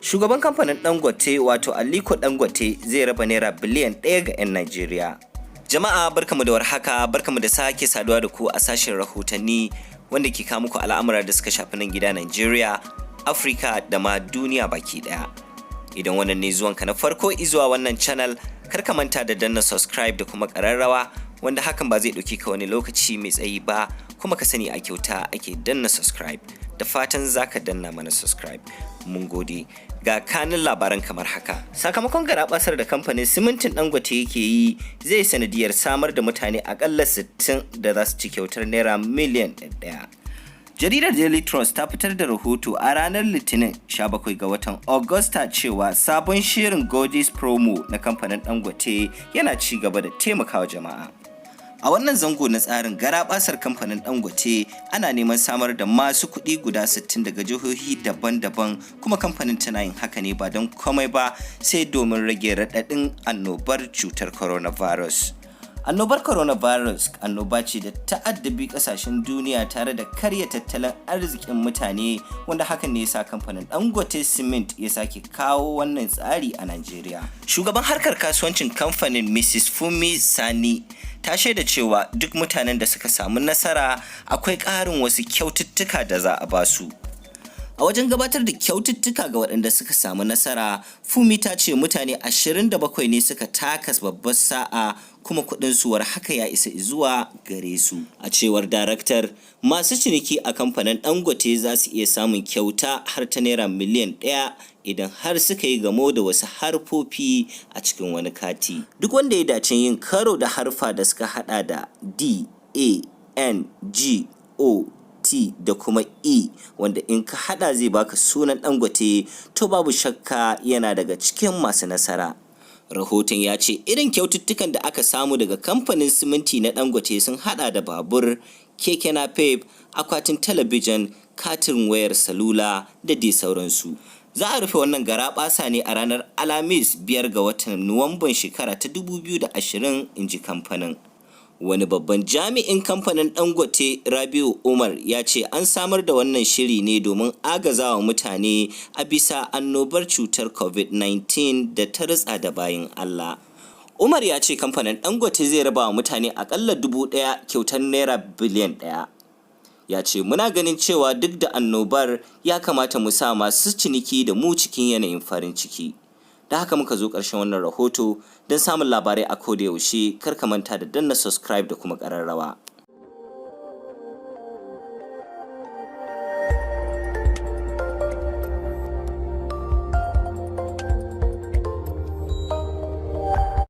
Shugaban kamfanin Dangote, wato Aliko Dangote, zai raba naira biliyan 1 ga 'yan Najeriya. Jama'a, barkamu da warhaka, barkamu da sake saduwa da ku a sashen rahotanni wanda ke kawo muku al'amura da suka shafi nan gida Najeriya, Afirka da ma duniya baki daya. Idan wannan ne zuwanka na farko izuwa wannan channel, kar ka manta da danna subscribe da kuma ƙararrawa, wanda hakan ba zai ɗauki ka wani lokaci mai tsayi ba, kuma ka sani a kyauta ake danna subscribe. Da fatan za ka danna mana subscribe. Mun gode. Ga kanin labaran kamar haka. Sakamakon garabasar da kamfanin simintin Dangote yake yi zai sanadiyar samar da mutane akalla 60 da za su ci kyautar naira miliyan 1. Jaridar Daily Trust ta fitar da rahoto a ranar Litinin 17 ga watan Agusta cewa sabon shirin Godis Promo na kamfanin Dangote yana ci gaba da taimakawa jama'a. A wannan zango na tsarin garabasar kamfanin Dangote, ana neman samar da masu kuɗi guda 60 daga jihohi daban-daban, kuma kamfanin tana yin haka ne ba don komai ba sai domin rage raɗaɗin annobar cutar coronavirus. Annobar coronavirus annoba ce da ta addabi kasashen duniya tare da karya tattalin arzikin mutane, wanda hakan ne yasa kamfanin Dangote Cement ya sake kawo wannan tsari a Najeriya. Shugaban harkar kasuwancin kamfanin, Mrs. Fumi Sani, ta shaida cewa duk mutanen da suka samu nasara akwai ƙarin wasu kyaututtuka da za a basu. A wajen gabatar da kyaututtuka ga waɗanda suka samu nasara, Fumi ta ce mutane 27 ne suka taka babbar sa'a, kuma kuɗin suwar haka ya isa zuwa gare su. A cewar daraktar, masu ciniki a kamfanin Dangote za su iya samun kyauta har ta naira miliyan 1 idan har suka yi gamo da wasu harfofi a cikin wani kati. Duk wanda ya dace yin karo da harfa da suka hada da D, A, N, G, O, T da kuma E, wanda in ka hada zai baka sunan Dangote, to babu shakka yana daga cikin masu nasara. Rahoton ya ce irin kyaututtukan da aka samu daga kamfanin siminti na Dangote sun hada da babur, keke napep, akwatin talabijin, katin wayar salula da dai sauransu. Za a rufe wannan garabasa ne a ranar Alhamis, 5 ga watan Nuwamban shekara ta 2020, in ji kamfanin. Wani babban jami'in kamfanin Dangote, Rabiu Umar, ya ce an samar da wannan shiri ne domin agazawa mutane a bisa annobar cutar COVID-19 da ta ritsa da bayin Allah. Umar ya ce kamfanin Dangote zai raba wa mutane akalla 1,000 kyautar naira biliyan 1. Ya ce, "Muna ganin cewa duk da annobar, ya kamata mu sa masu ciniki da mu cikin yanayin farin ciki." Da haka muka zo ƙarshen wannan rahoto. Don samun labarai a koda yaushe, kar ka manta da danna subscribe da kuma ƙararrawa.